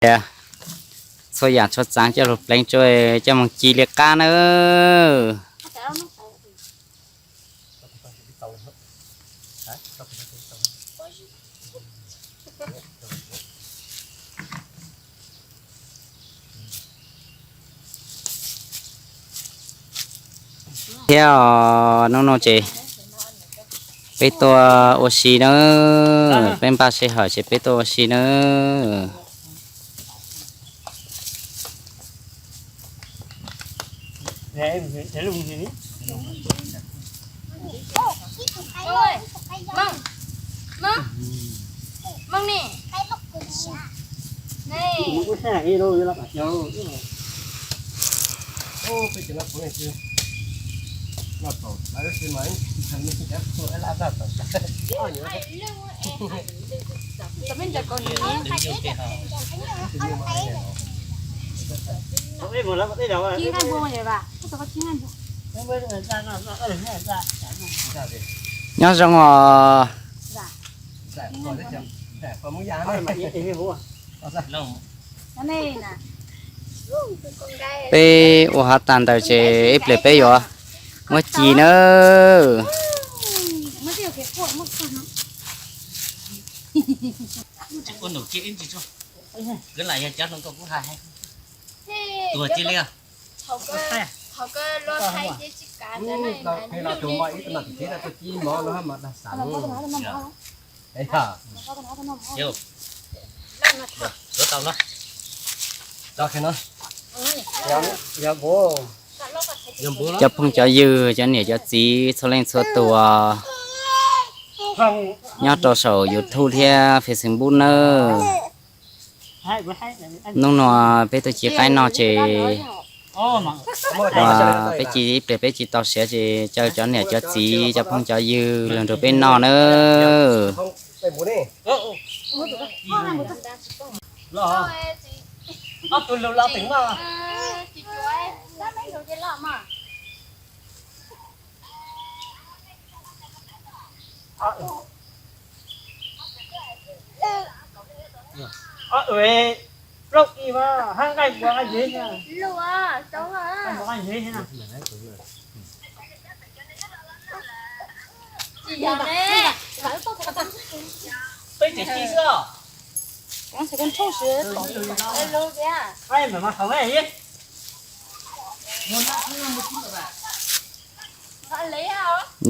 Tias txhua yam txhua txav coj lug pleev tsua coj moog ci liab qab nawb. Thiab nub nua ces peb tuaj ua si nawb, peb npaj sij hawm ces peb tuaj ua si nawb. Nyob zoo os. Peb ua hov tag ntawd ces ib pliag peb yuav muab ci nawb. Cov phooj cov ywg, cov niam cov txiv txhua leej txhua tus nyob rau saum YouTube thiab Facebook nawb. Hnub no peb tuaj ci qaib noj ces peb ci ib pliag peb ci tau siav ces caw cov niam cov txiv cov phooj cov ywg los nrog peb noj nawb.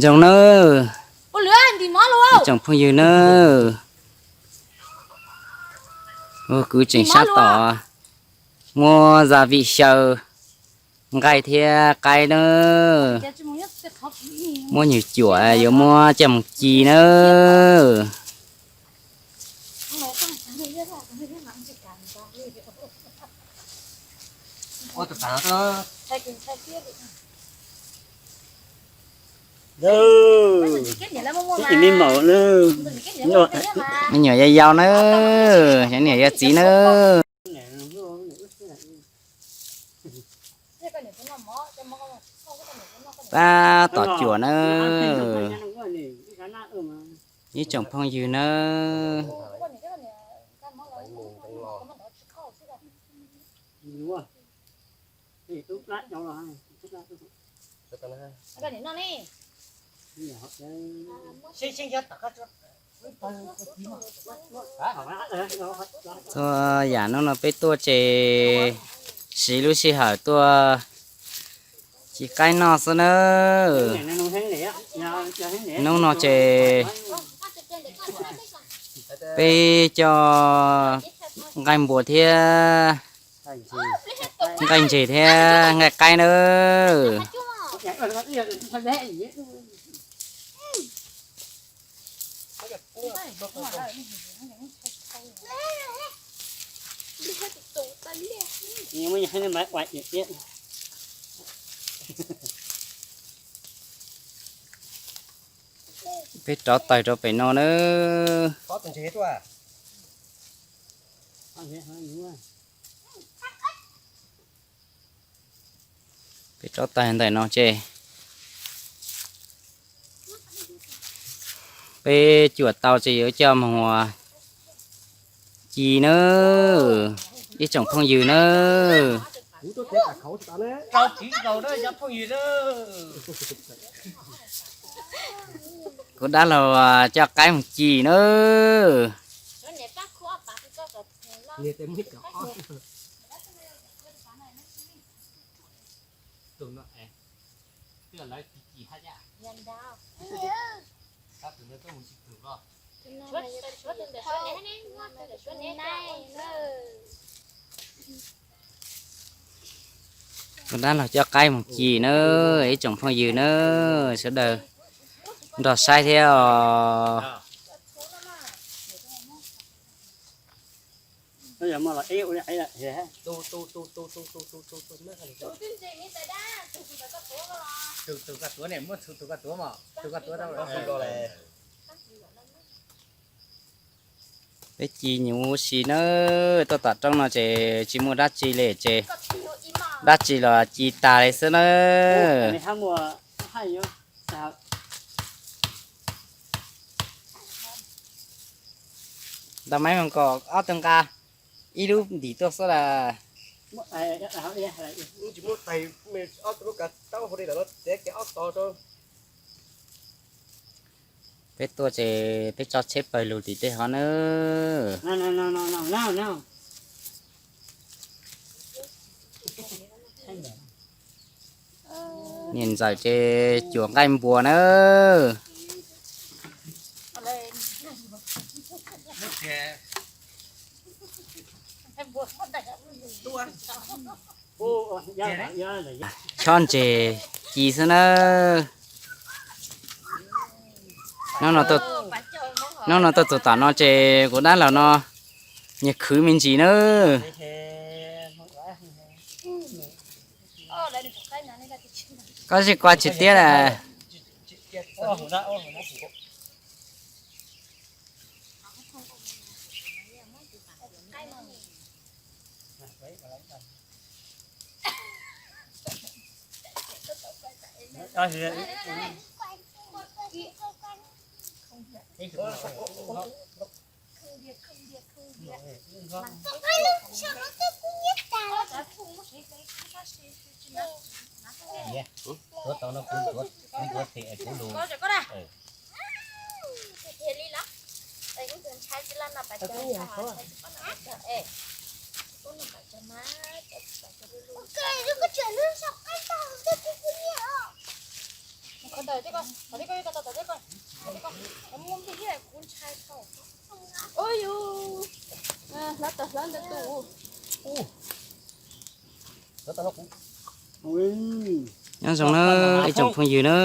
Zoo nawb, ib tsoom phooj ywg nawb, kuv tseem sab tom muab za vim xyaw nqaij thiab qaib nawb, muab nyuag cuam yuav muab coj mus ci nawb. Me nyuam yau yau nawb, cov niam yau txiv nawb. Tab tom cuam nawb. Ib tsoom phooj ywg nawb. Txhua yam hnub no peb tuaj ces siv lub sij hawm tuaj ci qaib noj xwb nawb. Hnub no ces peb coj nqaij npua thiab nqaij ntseg thiab nqaij qaib nawb. Peb rov tawg rau pem no nawb. Peb rov tawg ntawm no ces peb cuam tau ces yuav coj mus ci nawb. Ib tsoom phooj ywg nawb, kuv dab laug coj qaib mus ci nawb. Kuv dab laug coj qaib mus ci nawb, ib tsoom phooj ywg nawb, sawv daws nrog saib thiab os. Peb ci nyuv ua si nawb, tuaj tom roob no ces tsis muaj dab tsi li ces dab tsi los ci tas li xwb nawb. Ntau maib mas kom ob tug nqa ib lub ntim tuaj xwb las. Peb tuaj ces peb tso tsheb pawg lug tim tej hov nawb. Niam ntxawm ces cuam nqaij npua nawb. Chob ntses ci xwb nawb. Hnub no tuaj txog tom no ces kuv dab laug no nyias khwv me ntsis nawb. Koj zis kua tsis tiab las. Nyob zoo na ib tsoom phooj ywg na.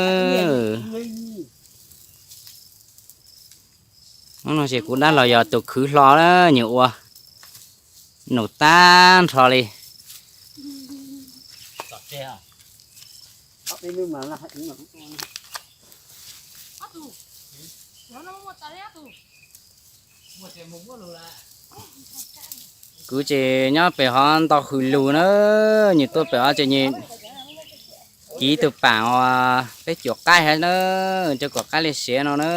Hnub no ces kuv dab laug yog tus khwv hlo na, nyias ua num tag nrho li. Kuv ces nyob pem hov nto hws lug na, nyias tuaj pem hov ces nyias kiv tus pam uas peb cuam qaib hab na, cov kuam qaib li siav no na.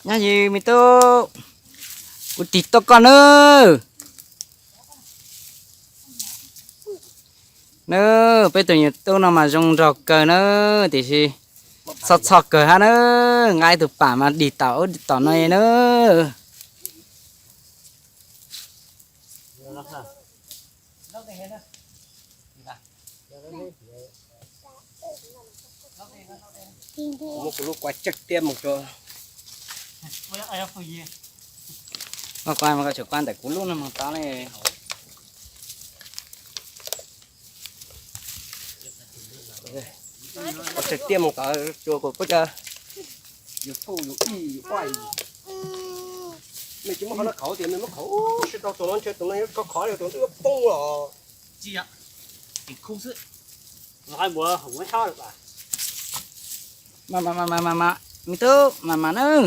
Nyob zoo me tub, kuv tig tuaj koj nawb. Nawb, peb tus me tub no mas zoo nraug kawg nawb, tiam sis txhob txhoj kawg hab nawb, nqa ib tug pam mas dig tom ub dig tom no nawb. Muab kuv lub kua tseg tiab mus rau. Koj kua mas koj tseem kua ntawm kuv lub no mus tod li. Kua tseg tiab mus tod, tsuas kom puab ca yus thuj yus ij yus ua. Mej tsis muab qhov no khauv tias mej muab khauv, sib rau tus no ntshe tus no yuav khov khov li tus twb yuav poob los. Tsis yog, tim khu xwb. Los hais muab hauv muab tshab lawm. Mas mas mas mas mas, me tub, mas mas nawb.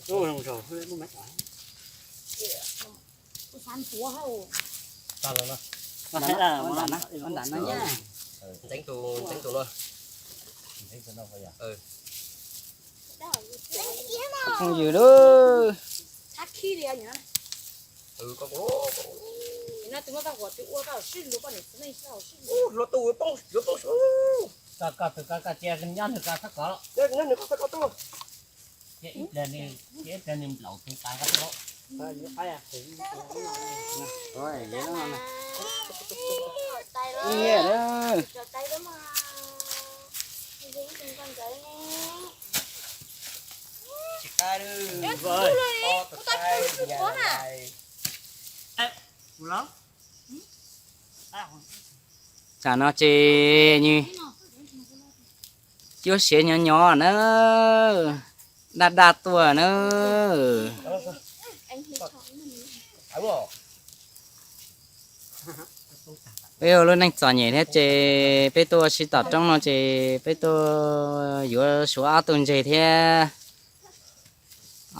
Ntxeev tus, ntxeev tus no. Phooj ywg lauj. Hluas tus poob yuav poob su. Koj, koj tus koj, koj cia nyob nws koj txhob kov. Nyob nws koj txhob kov tuaj. Cia ib pliag nws, cia ib pliag nws nplaum tus tas koj tuaj. Ib nyiam na. Tam no ces nws cuab siav nyob nyob na, daj daj tuaj na. Peb ua lub neej txom nyem thiab ces peb tuaj ua si tom roob no ces peb tuaj yuav suav ob tug ntseg thiab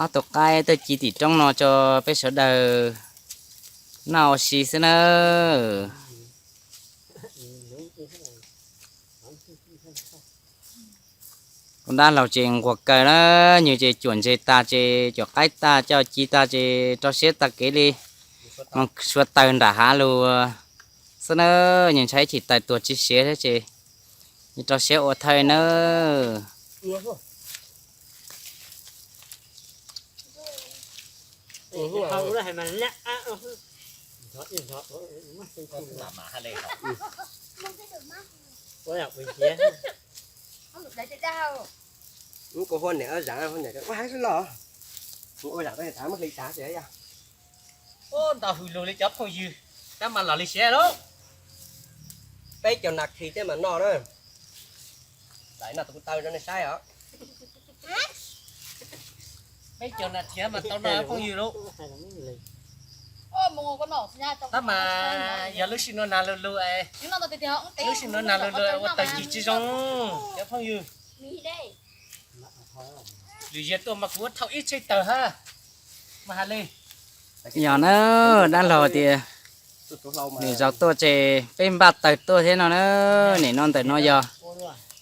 ob tug qaib tuaj ci tim roob no tso peb sawv daws noj ua si xwb nawb. Kuv dab laug ces nquag kawg na, nws ces cuam ntseg tag ces cuam qaib tag coj ci tag ces rau siab tag kev li, moog suav taws nram hav lug xwb na, nws ntshai ib chim taws tuag tsis siav thiab ces nws rau siab ua thawj nawb. Kuv hu niam zam, hu niam ua hais los, kuv ua zam tau tas muab hli tas tias yog. Ntau hws lug li cov phooj ywg, tab mas los li siav lauj. Peb caug nas this thiab mas noj na. Lawm noj tus kuv taw rau nej saib os. Peb caug nas this mas tau noj phooj ywg lauj. Tab mas yog lub sij nuav nag lug lug, lub sij nuav nag lug lug ua taws ci tsis zoo cov phooj ywg. Lwm zaug tuaj mas kuv ua thaum ib tsheb taws hab. Mas has li. Yog na, dab laug tias nws zaum tuaj ces peb npaj taws tuaj thiab no na. Nim no ntawm no yog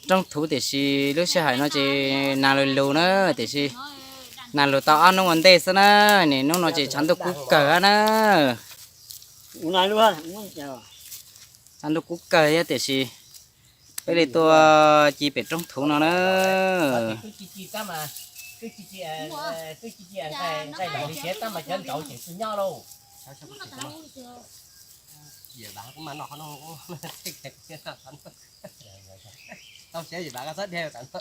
roob thuv tiam sis lub sij hawm no ces nag lug lug na, tiam sis nag lug tau ob hnub ua ntej xwb na. Nim hnub no ces tshav ntuj kub kawg na. Tshav ntuj kub kawg thiab tiam sis peb li tuaj ci pem roob thuv no na. Tau siav yim vas koj txhob dhia tas no.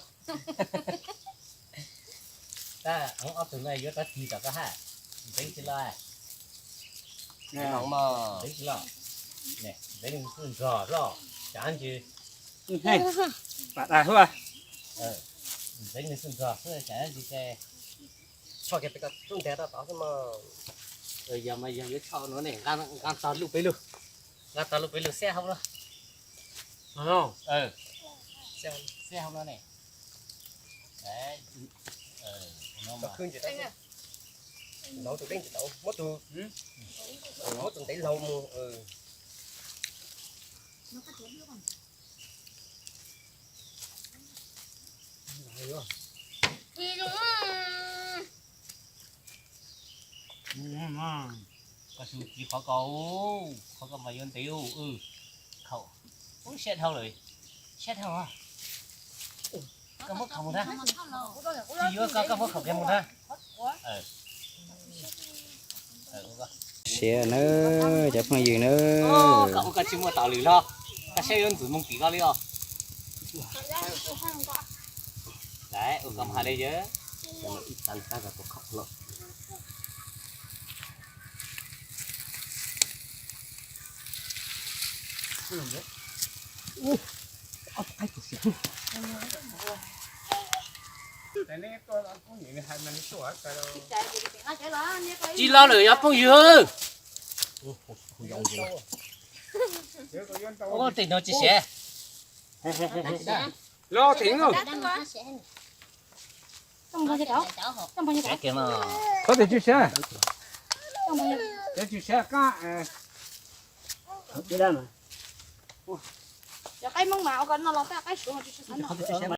Tab, ob tug no yuav rov tig tom koj hab. Ntxeev tsis los. Ntxeev tsis los. Ntxeev nws txwj ntxog loj, tsav ntsis. Pam dag huaj. Ntxeev nws txwj ntxog xwb, tsav ntsis ces. Tshoj kiag pem koj tub nteg rau tod xwb mas. Yog mas yog yuav tshoj no ne, nqa tog lub pem lug. Nqa tog lub pem lug xeb hauv no. Xeb hauv no ne. Muab tus deeb tsis tau, muab tus, muab tus ntev laug mus. Koj xub ci qhov ko, qhov ko mas yuav ntev, khaum, ub siab dhau lawm, siab dhau. Koj muab khaum mus tag, tsis yuav koj, koj muab khaum kiag mus tag. Siav na, cov phooj ywg na. Koj ua koj tsis muaj taus lwm hlo, koj saib yuav ntxwm moog tim koj li os. Ua koj hais li yawg. Tsis los lawm yog phooj ywg. Ua tej no tsis siav. Los teem. Qhov twg tsis siav? Cov tsis siav qab. Cov qaib Hmoob mas ua ko no los taj qaib Suav mas tsis siav.